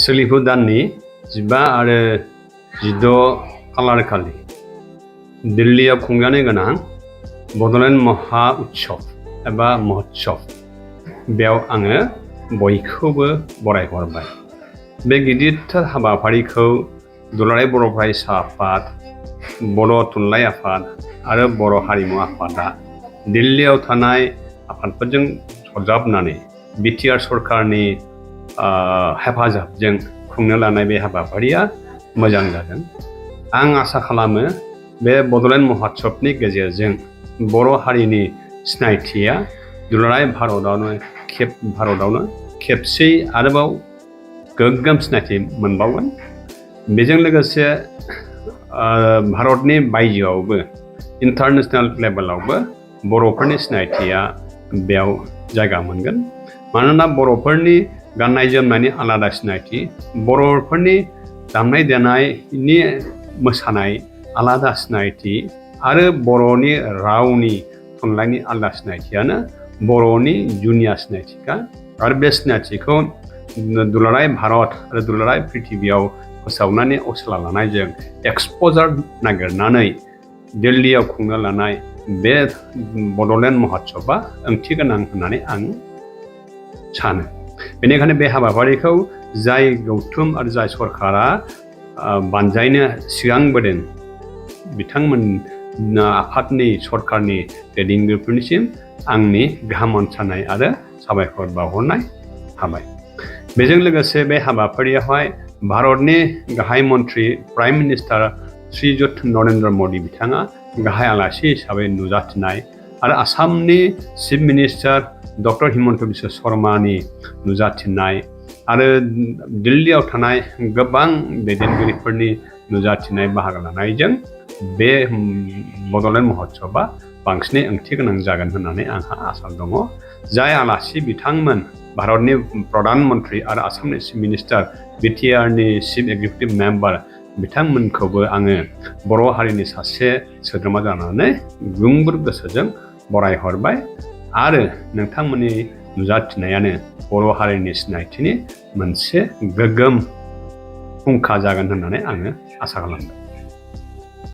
सोलिफु दाननि 15 आरो 16 खालार खालि दिल्लीयाव खुंजानो गोनां बड'लेण्ड मह'त्सव एबा मह'त्सव बेयाव आङो बयखौबो बरायहरबाय। बे गिदिरथार हाबाफारिखौ दुलाराय बर' फरायसा आफाद, बर' थुनलाइ आफाद आरो बर' हारिमु आफादा दिल्लीयाव थानाय आफादफोरजों सरजाबनानै बिटिआर सरकारनि हेफाजाबजों खुंनो लानाय बे हाबाफारिया मोजां जादों। आं आसा खालामो बे बड'लेण्ड मह'त्सवनि गेजेरजों बर' हारिनि सिनायथिया दुलाराय भारतआवनो खेबसे आरोबाव गोग्गोम सिनायथि मोनबावगोन। बेजों लोगोसे भारतनि बायजोआवबो इन्टारनेशनेल लेभेलावबो बर'फोरनि सिनायथिया बेयाव जायगा मोनगोन। मानोना बर'फोरनि गाननाय जोमनायनि आलादा सिनायथि, बर'फोरनि दामनाय देनायनि मोसानाय आलादा सिनायथि आरो बर'नि रावनि थुनलाइनि आलादा सिनायथियानो बर'नि जुनिया सिनायथिखा। आरो बे सिनायथिखौ दुलाराय भारत आरो दुलाराय प्रिथिबियाव फोसावनानै अक्सला लानायजों एक्सप'जार नागिरनानै दिल्लीयाव खुंनो लानाय बे बड'लेण्ड मह'त्सवआ ओंथि गोनां होननानै आं सानो। बेनिखायनो बे हाबाफारिखौ जाय गौथुम आरो जाय सरकारा बानजायनो सिगांबोदों बिथांमोन आफादनि सरकारनि दैदेनगिरिफोरनिसिम आंनि गाहाम हामलायनाय आरो साबायखर बावहरनाय थाबाय। बेजों लोगोसे बे हाबाफारियावहाय भारतनि गाहाय मन्त्रि प्राइम मिनिस्टार श्रीयुत नरेन्द्र मदि बिथाङा गाहाय आलासि हिसाबै नुजाथिनाय आरो आसामनि चिफ मिनिस्टार ड. हिमन्त बिश्व शर्मानि नुजाथिनाय आरो दिल्लीयाव थानाय गोबां दैदेनगिरिफोरनि नुजाथिनाय बाहागो लानायजों बे बड'लेण्ड मह'त्सवआ बांसिनै ओंथि गोनां जागोन होननानै आंहा आसा दङ। जाय आलासि बिथांमोन भारतनि प्रधान मन्त्रि आरो आसामनि चिफ मिनिस्टार, बिटिआरनि चिफ एक्जिकिउटिभ मेम्बार बिथांमोनखौबो आङो बर' हारिनि सासे सोद्रोमा जानानै गुंगुर गोसोजों बरायहरबाय आरो नोंथांमोननि नुजाथिनायानो बर' हारिनि सिनायथिनि मोनसे गोग्गोम फुंखा जागोन होननानै आङो आसा खालामदों।